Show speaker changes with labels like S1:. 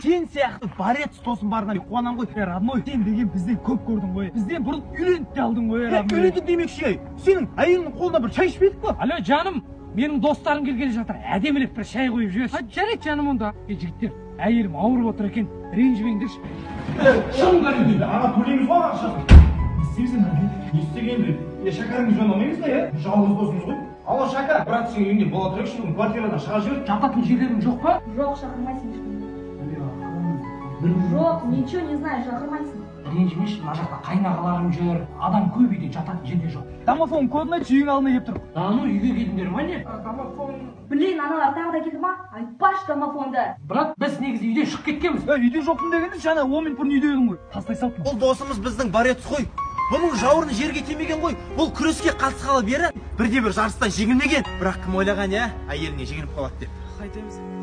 S1: Сен сияқты борец досым барына қуанамын ғой.
S2: Е, родной, сен деген бізден көп көрдің ғой. Бізден бұрын үйленіп те алдың ғой, родной.
S1: Үйлендім демекші, ей, сенің әйеліңнің қолынан бір шай ішпедік па?
S3: Алло, жаным, менің достарым келгелі жатыр. Әдемілеп бір шай қойып жіберші. Жарайды, жаным, онда. Е, жігіттер, әйелім ауырып отыр екен, ренжімеңдерші. Шығыңдар үйден.
S1: Аға, төлейміз ғой ақшасын. Не істейміз енді? Не істегенде? Е, Шәкәрімді звондамаймыз да, иә? Жалғыз досымыз ғой. Алло, Шәка, брат, сенің үйіңде бола тұрайықшы, бүгін квартирадан шығарып жібер.
S3: Жататын жерлерің жоқ па?
S4: Жоқ, шақырмайсың ешкімді. Жоқ, ничего не знаю, шақырмайсың.
S3: Ренжімеші, мына жақта қайнағаларым жүр, адам көп, үйде жататын жерде жоқ.
S2: Домофон кодын айтшы, үйің алдына келіп тұр.
S3: Да ну, үйге келдіңдер ма, не? Домофон.
S4: Блин, аналар тағы да келді ма? Айтпашы домофонды.
S3: Брат, біз негізі үйден шығып кеткенбіз.
S2: Е, үйде жоқпын дегенде, жаңа 10 минут бұрын үйде едің ғой. Тастай салыппын.
S1: Бұл досымыз біздің борец қой. Бұның жауырыны жерге тимеген ғой. Бұл күреске қатысқалы бері бірде бір жарыстан жеңілмеген. Бірақ кім ойлаған, иә, әйеліне жеңіліп қалады деп.
S2: Қайтеміз?